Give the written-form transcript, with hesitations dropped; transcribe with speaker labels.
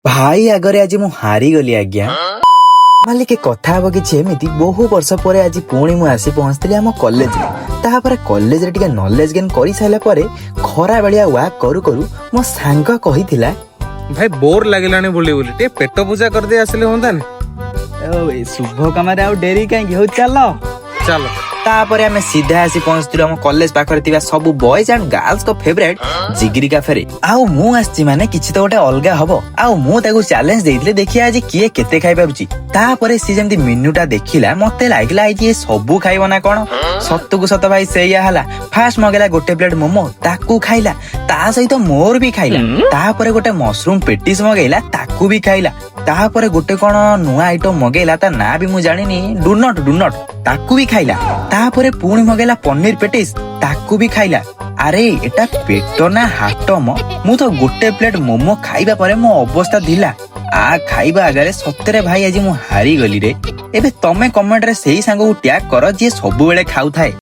Speaker 1: ଭାଇ ଆଗରେ ଆଜି ମୁଁ ହାରିଗଲି ଆଜ୍ଞା। ମାଲିକେ, କଥା ହବ କିଛି ଏମିତି, ବହୁ ବର୍ଷ ପରେ ଆଜି ପୁଣି ମୁଁ ଆସି ପହଞ୍ଚିଥିଲି ଆମ କଲେଜରେ। ତାପରେ କଲେଜରେ ଟିକେ ନଲେଜ ଗେନ୍ କରିସାରିଲା ପରେ ଖରା ବେଳିଆ ୱାକ୍ କରୁ କରୁ ମୋ ସାଙ୍ଗ କହିଥିଲା,
Speaker 2: ଭାଇ, ବୋର ଲାଗିଲାଣି ବୁଲି ବୁଲି, ଟିକେ ପେଟ ପୂଜା କରିଦେଇ ଆସିଲେ ହୁଅନ୍ତାନି?
Speaker 3: ଶୁଭ କାମରେ ଆଉ ଡେରି କାହିଁକି? ହଉ, ଚାଲ।
Speaker 2: ଚାଲ।
Speaker 1: ତାପରେ ଆମେ ସିଧା ଆସି ପହଞ୍ଚିଥିଲୁ ଆମ କଲେଜ ପାଖରେ ଥିବା ସବୁ ବଏଜ ଆଣ୍ଡ ଗାର୍ଲସଙ୍କ ଫେଭରେଟ ଜିଗିରି କାଫେରେ। ଆଉ ମୁଁ ଆସିଛି ମାନେ କିଛି ତ ଗୋଟେ ଅଲଗା ହବ। ଆଉ ମୁଁ ତାକୁ ଚ୍ୟାଲେଞ୍ଜ ଦେଇଥିଲି, ଦେଖିବା ଆଜି କିଏ କେତେ ଖାଇପାରୁଛି। ତାପରେ ସିଏ ଯେମିତି ମିନୁଟା ଦେଖିଲା, ମତେ ଲାଗିଲା ଆଜି ଇଏ ସବୁ ଖାଇବ ନା କଣ। ସତକୁ ସତ ଭାଇ, ସେଇଆ ହେଲା। ଫାଷ୍ଟ ମଗେଇଲା ଗୋଟେ ପ୍ଲେଟ ମୋମୋ, ତାକୁ ଖାଇଲା, ତା ସହିତ ମୋର ବି ଖାଇଲା। ତାପରେ ଗୋଟେ ମସରୁମ ପେଟିସ୍ ମଗେଇଲା, ତାକୁ ବି ଖାଇଲା। ତାପରେ ଗୋଟେ କଣ ନୂଆ ଆଇଟମ ମଗେଇଲା, ତା ନାଁ ବି ମୁଁ ଜାଣିନି, ଡୁନଟ ଡୁନଟ, ତାକୁ ବି ଖାଇଲା। ତାପରେ ପୁଣି ମଗେଇଲା ପନିର ପେଟିସ୍, ତାକୁ ବି ଖାଇଲା। ଆରେ, ଏଟା ପେଟ ନା ହାଟ ମ? ମୁଁ ତ ଗୋଟେ ପ୍ଲେଟ ମୋମୋ ଖାଇବା ପରେ ମୋ ଅବସ୍ଥା ଥିଲା। ଆ ଖାଇବା ଆଗରେ ସତରେ ଭାଇ, ଆଜି ମୁଁ ହାରିଗଲି ରେ। ଏବେ ତମେ କମେଣ୍ଟରେ ସେଇ ସାଙ୍ଗକୁ ଟ୍ୟାଗ କର ଯିଏ ସବୁବେଳେ ଖାଉଥାଏ।